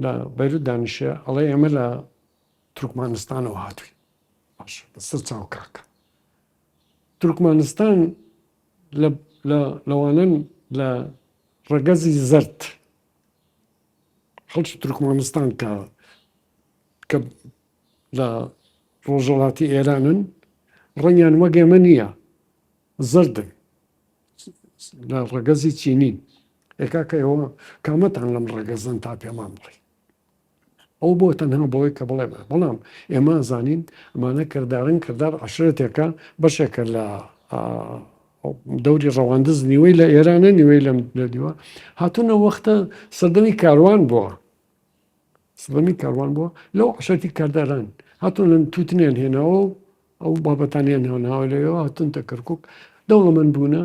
لە بەیروت دانیشێ ئەڵێ ئێمە لە تورکمانستانەوە هاتووین باش بەسەر چاو کاکە تورکمانستان لەوانەن لە ڕەگەزی زەرد خەڵکی تورکمانستان کە کە لە ڕۆژهەڵاتی ئێرانن ڕەنگیان وەک ئێمە نییە زەردن لە ڕەگەزی چینین ئێ کاکە ئێوە کامەتان لەم ڕەگەزەن تا پێمان بڵێ ئەو بۆ تەنها بۆی کە بڵێ بەڵام ئێمە زانین ئەمانە کردارن کردار عشرەتێکە بەشێکە لە دەوری ڕەواندز نیوەی لە ئێرانە نیوەی لەم لە دیوە هاتوونە وەختە سەردەمی کاروان بووە سەردەمی کاروان بووە لەو عشرەتی کارداران هاتوون لەن تووتنیان هێناوە و ئەو بابەتانیان هێناوە لەوێوە هاتوونتە کەرکک دەوڵەمەند بوونە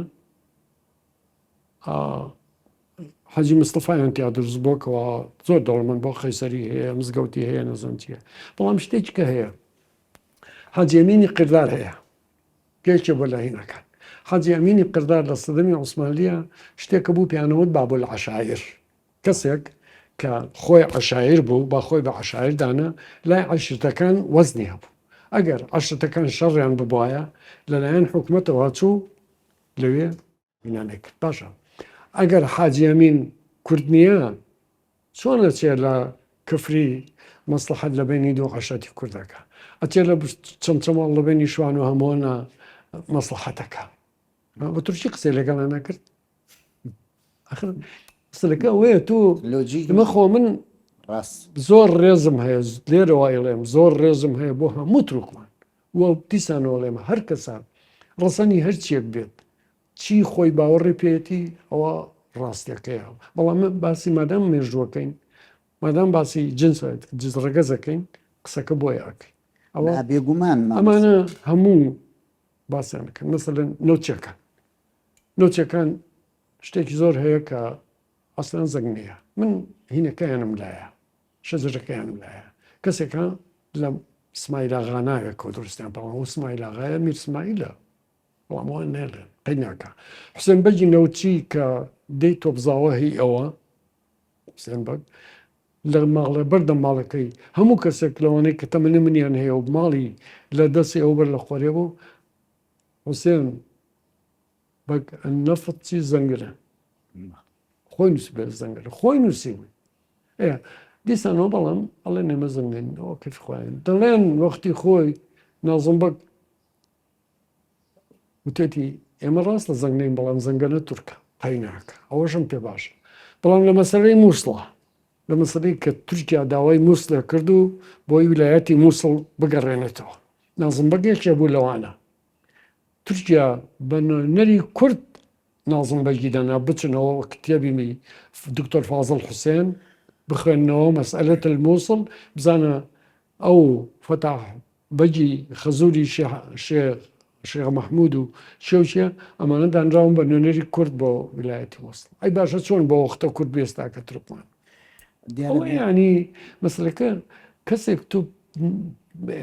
حەجی مستەفایان تیا دروست بۆ کەوا زۆر دەوڵەمەند بۆ قەیسەری هەیە مزگەوتی هەیە نەزان چیە بەڵام شتێکی کە هەیە حەجی ئەمینی قردار هەیە پێچێ بۆ لایینەکان حەجی ئەمینی قردار لە سەدەمی عوسمانلیە شتێکە بوو پیانەوت بابول عەشایر کەسێک کە خۆی عەشایر بوو با خۆی بە عەشایر دانا لای عەشرتەکان وەزنی هەبوو ئەگەر عەشرتەکان شەڕیان ببوایە لەلایەن حکومەتەوە چوو لەوێ هینانێک کرد باشە ئەگەر حاجی ئەمین کورد نییە چۆن ئەچێ لە کفری مەسڵەحەت لە بەینی دوو عەشرەتی کوردەکە ئەچێ لە چەمچەماڵ لە بەینی شوان و هەمۆنە مەسڵەحەتەکە بە تورکی قسەی لەگەڵیان نەکرد ئەخر مەسەلەکە ئەوەیە تۆ لۆجیک ئەمە خۆ من ڕاست زۆر ڕێزم هەیە لێرەوە ئەیڵێم زۆر ڕێزم هەیە بۆ هەموو تورکمان و دیسانەوە ئەڵێم هەر کەسە ڕەسەنی هەرچیەک بێت چی خۆی باوەڕی پێیەتی ئەوە ڕاستیەکەیە بەڵام من باسی مادام مێژووەکەین مادام باسی جنس جز ڕەگەزەکەین قسەکە بۆیە ئەکەین ئەوە نا بێگومان مامۆستا. ئەمانە هەموو باسیان دەکەن مەسەلەن نەوتچیەکان نەوتچیەکان شتێکی زۆر هەیە کە ئەسلەن زەنگ نییە من هینەکەیانم لایە شەجەرەکەیانم لایە کەسێکە لە سمایلاغا ناوێکەوە دروستیان بەڵام ئەو سمایلاغایە میر سمایلە بەڵام ئەوان نێڵێن قەی ناکا حوسێن بەگی نەوتچی کە دێی تۆپزاوە هی ئەوە حوسێن بەگ لە ماڵێ بەردەم ماڵەکەی هەموو کەسێک لەوانەی کە تەمەنی منیان هەیە و ماڵی لە دەستی ئەو بەر لە خۆرێ بوو حوسێن بەگ نەفت چی زەنگرە خۆی نووسی بێ زەنگرە خۆی نووسی بووی ئێ دیسانەوە بەڵام ئەڵێن ئێمە زەنگن ئەوە کەف خۆیان دەڵێن وەختی خۆی نازم بەگ وتێتی ئێمە ڕاستە زەنگنین بەڵام زەنگەنە تورکە قەیناکە ئەوەشم پێ باشە بەڵام لە مەسەلەی مووسڵە لە مەسەلەی کە تورکیا داوای مووسڵێ کرد و بۆی ویلایەتی مووسڵ بگەڕێنێتەوە نازم بەگ یەکێ بوو لەوانە تورکیا بە نوێنەری کورد نازم بەگی دانا بچنەوە کتێبی دکتۆر فازڵ حوسێن بخوێننەوە مەسئلەت الموسڵ بزانە ئەو فەتاح بەگی خەزوری شێخ شێخ مەحمود و چێ و چێ ئەمانە دانراون بە نوێنەری کورد بۆ ویلایەتی موسڵ ئەی باشە چۆن بۆ وەختە کورد بێستاکە تورکمان دیارە ینی مەسلەکە کەسێک تو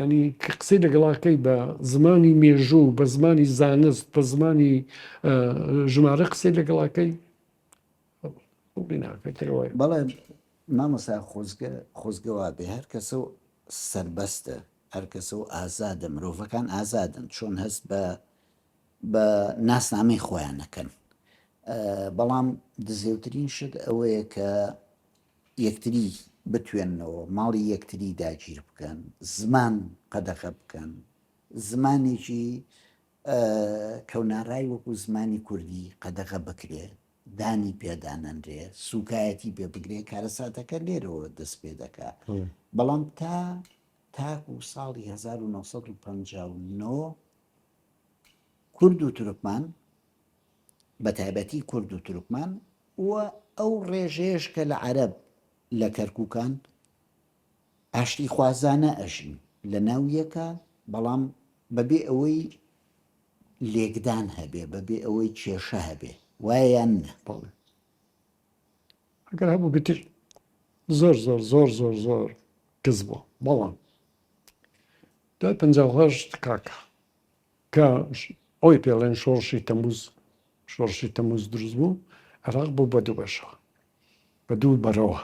ینی کە قسەی لەگەڵاکەی بە زمانی مێژوو بە زمانی زانست بە زمانی ژمارە قسەی لەگەڵاکەی بەڵێ مامۆستا خۆزگە خۆزگە وابێ هەر کەسە و. سەربەستە، هەر کەسە و ئازادە، مرۆڤەکان ئازادن چۆن هەست بە بە ناسنامەی خۆیان نەکەن. بەڵام دزێوترین شت ئەوەیە کە یەکتری بتوێننەوە، ماڵی یەکتری داگیر بکەن، زمان قەدەغە بکەن، زمانێکی کەونارای وەکو زمانی کوردی قەدەغە بکرێ، دانی پێدا نەنرێ، سوکایەتی پێ بگرێ، کارەساتەکە لێرەوە دەست پێ دەکا. بەڵام تا تاکو ساڵی 1959 کورد و تورکمان بە تایبەتی کورد و تورکمان و ئەو ڕێژەیەش کە لە عەرەب لە کەرکوکان ئاشتیخوازانە ئەژین لە ناو یەکا بەڵام بەبێ ئەوەی لێکدان هەبێ بەبێ ئەوەی کێشە هەبێ وایە یان نە؟ بەڵێ ئەگەر هەبوو بتر زۆر زۆر زۆر زۆر زۆر کز بوو بەڵام دوای 58 کاکە کە ئەوی پێڵێن شۆڕشی تەموز شۆڕشی تەموز دروست بوو عێراق بوو بە دوو بەشەوە بە دوو بەرەوە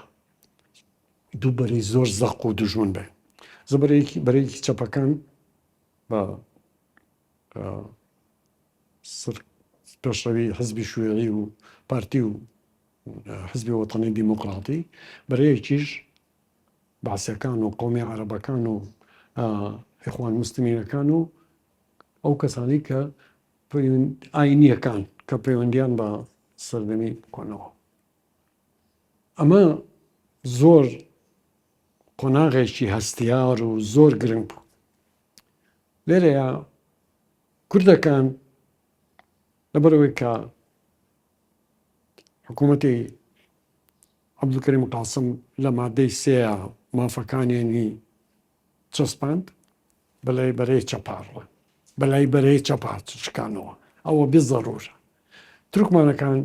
دوو بەرەی زۆر زەق و دوژمن بێ زبرێکی بەرەیەکی چەپەکان بە پێشڕەوی حزبی شوێعی و پارتی و حزبی وەتەنی دیموکراتی بەرەیەکیش بەعسیەکان و قەومی عەرەبەکان و ئیخوان موسلمینەکان و ئەو کەسانەی کە ئاینیەکان کە پەیوەندیان بە سەردەمی کۆنەوە ئەمە زۆر قۆناغێکی هەستیار و زۆر گرنگ بوو لێرەیە کوردەکان لەبەرەوەی کە حکوومەتی عەبدولکەریم قاسم لە مادەی سێیا مافەکانیانی چەسپاند، بەلای بەرەی چەپا ڕۆن، بەلای بەرەی چەپا شکانەوە، ئەوە بزەڕوورە. تورکمانەکان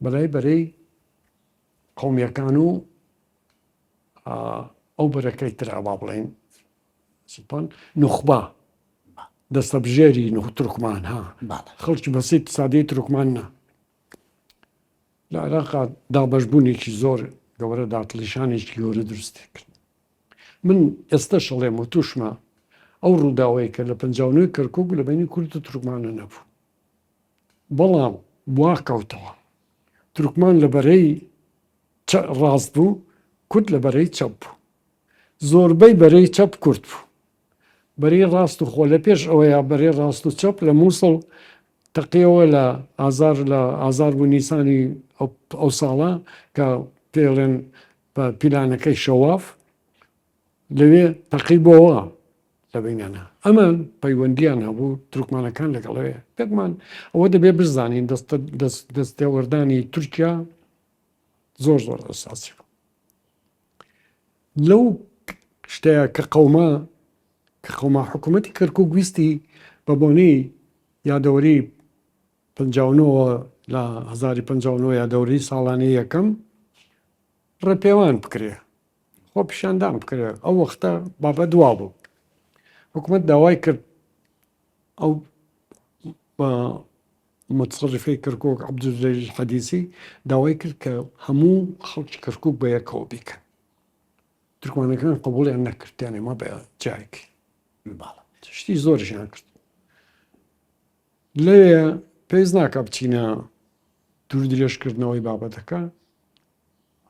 بەلای بەرەی قومیەکان و ئەو بەرەکەی ترا با بڵێین سوڵتان نوخبە دەستەبژێری نوخ تورکمان ها خەڵکی بەسیت سادەی تورکمان نا لە عێراقا دابەشبوونێکی زۆر گەورە داتڵیشانێکی گەورە دروستی کرد. من ئێستەش ئەڵێم و تووشمە ئەو ڕووداوەی کە لە 59 کەرکوک لە بینی کورد و تورکمانە نەبوو. بەڵام وا کەوتەوە. تورکمان لە بەرەی ڕاست بوو، کورد لە بەرەی چەپ بوو. زۆربەی بەرەی چەپ کورد بوو. بەرەی ڕاست و خۆ لە پێش ئەوەیا بەرەی ڕاست و چەپ لە مووسڵ تەقیەوە لە ئازار لە ئازار بوو نیسانی ئەو ساڵە کە پێڵێن بە پیلانەکەی شەواف لەوێ تەقی بۆوە لە بینانە ئەمان پەیوەندیان هەبوو تورکمانەکان لەگەڵەوێ پێکمان ئەوە دەبێ بزانین دەستێوەردانی تورکیا زۆر زۆر ئەساسی بوو لەو شتەیە کە قەوما کە قەوما حکوومەتی کەرکک ویستی بە بۆنەی یادەوەری 59 لە 1950 یادەوەری ساڵانەی یەکەم ڕێپێوان بکرێ خۆ پیشاندان بکرێ ئەو وەختە بابە دوا بوو حکوومەت داوای کرد ئەو متصرفەی کەرکوک عەبدولجەلیل حەدیسی داوای کرد کە هەموو خەڵکی کەرکوک بە یەکەوە بیکەن. تورکمانەکان قبوڵیان نەکرد، تیان ئێمە بە جایەک. بەڵێ. شتی زۆریشیان کرد. لەوێ پێویست ناکا بچینە دوور درێژکردنەوەی بابەتەکە.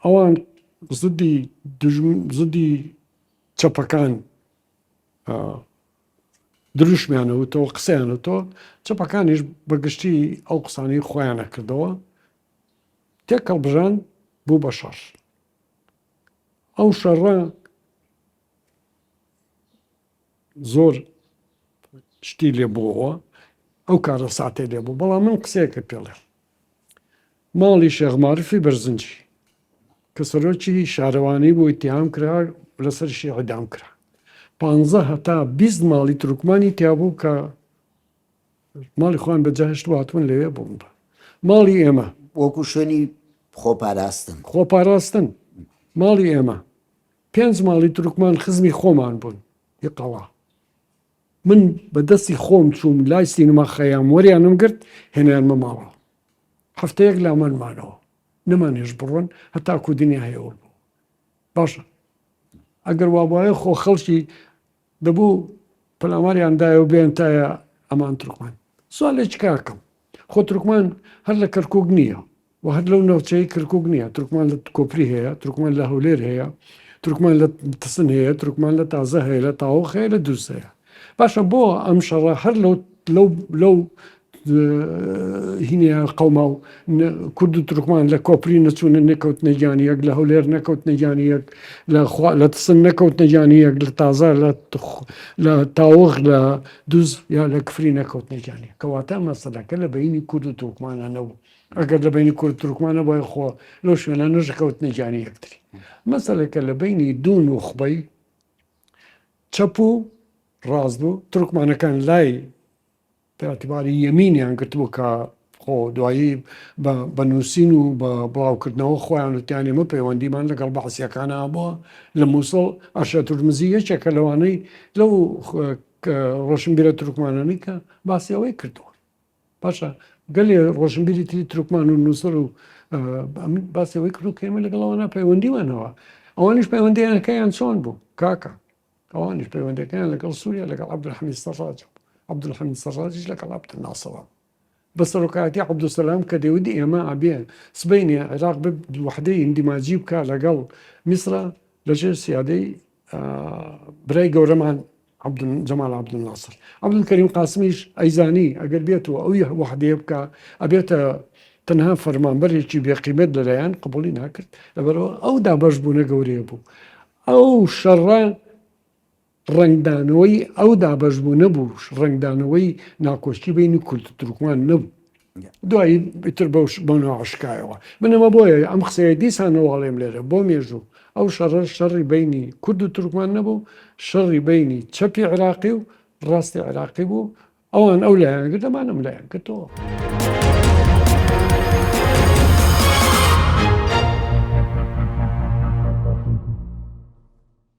ئەوان زدی دژم زدی چەپەکان دروشمیان وتەوە قسەیان وتەوە چەپەکانیش بە گشتی ئەو قسانەی خۆیان ئەکردەوە تێکەڵبژان بوو بە شەڕ ئەو شەڕە زۆر شتی لێ بووەوە ئەو کارە ساتێ لێ بوو بەڵام من قسەیەکە پێڵێ ماڵی شێخ مارفی بەرزنجی کە سەرۆکی شارەوانی بوو ئیتیهام کرا لەسەرشی ئیعدام کرا. پانزە هەتا 20 ماڵی تورکمانی تیا بوو کە ماڵی خۆیان بەجێ هێشتبوو هاتبوون لەوێ بوون بە ماڵی ئێمە. وەکو شوێنی خۆپاراستن. خۆپاراستن ماڵی ئێمە پێنج ماڵی تورکمان خزمی خۆمان بوون هی قەڵا. من بە دەستی خۆم چووم لای سینما خەیام وەریانم گرت هێنایانمە ماڵەوە. هەفتەیەک لامان مانەوە. نەمانهێشت بڕۆن هەتاکو دنیا هێور بوو. باشە. ئەگەر وابایە خۆ خەڵکی دەبوو پەلاماریان دایە و بێنتایە ئەمان تورکمان. سوالێکی کاکەم خۆ تورکمان هەر لە کەرکوک نییە و هەر لەو ناوچەی کەرکوک نییە تورکمان لە کۆپری هەیە تورکمان لە هەولێر هەیە تورکمان لە تسن هەیە تورکمان لە تازە هەیە لە تاوخ هەیە لە دووس هەیە باشە بۆ ئەم شەڕە هەر لەو لەو لەو هینەیە قەوما و کورد و تورکمان لە کۆپری نەچوونە نەکەوتنە گیانی یەک لە هەولێر نەکەوتنە گیانی یەک لە خوا لە تسن نەکەوتنە گیانی یەک لە تازە لە لە تاوغ لە دوز یا لە کفری نەکەوتنە گیانی کەواتە مەسەلەکە لە بینی کورد و تورکمانە نەبوو ئەگەر لە بینی کورد تورکمانە بۆی خۆ لەو شوێنە نەژەکەوتنە گیانی یەکتری مەسەلەکە لە بینی دوو نوخبەی چەپ و ڕاست بوو تورکمانەکان لای بە ئیعتیباری یەمینیان گرتبوو کە خۆ دوایی بە بە نووسین و بە بڵاوکردنەوە خۆیان وتیان ئێمە پەیوەندیمان لەگەڵ بەعسییەکان هەبووە لە مووسڵ ئەرشەد تورمزی یەکێکە لەوانەی لەو ڕۆشنبیرە تورکمانانەی کە باسی ئەوەی کردووە باشە گەلێ ڕۆشنبیری تری تورکمان و نووسەر و باسی ئەوەی کردو کە ئێمە لەگەڵ ئەوانە پەیوەندیمانەوە ئەوانیش پەیوەندیانەکەیان چۆن بوو کاکە ئەوانیش پەیوەندەکەیان لەگەڵ سووریا لەگەڵ عەبدولحەمید سەڕاج بوو، عەبدولحەمید سەڕاجیش لەگەڵ عەبدولناسڕ بە سەرۆکایەتی عەبدولسەلام کە دەیوت ئێمە ئەبێ سبەینێ عێراق وەحدەی ئیندیماجی بکا لەگەڵ میسرا لەژێر سیادەی برای گەورەمان جەمال عەبدولناسر. عەبدولکەریم قاسمیش ئەیزانی ئەگەر بێت و ئەوی وەحدەیە بکا ئەبێتە تەنها فەرمانبەرێکی بێقیمەت لەلایەن قبوڵی ناکرد لەبەرئەوە ئەو دابەشبوونە گەورەیە بوو ئەو شەڕە ڕەنگدانەوەی ئەو دابەشبوونە بوو، ڕەنگدانەوەی ناکۆکی بەینی کورد و تورکمان نەبوو. دوایی ئیتر بەو بەو ناوە شکایەوە. من ئەمە بۆیە ئەم قسەیە دیسانەوە ئەڵێم لێرە بۆ مێژوو ئەو شەڕە شەڕی بەینی کورد و تورکمان نەبوو، شەڕی بەینی چەپی عێراقی و ڕاستی عێراقی بوو، ئەوان ئەو لایان گرت ئەمان ئەم لایان گرتەوە.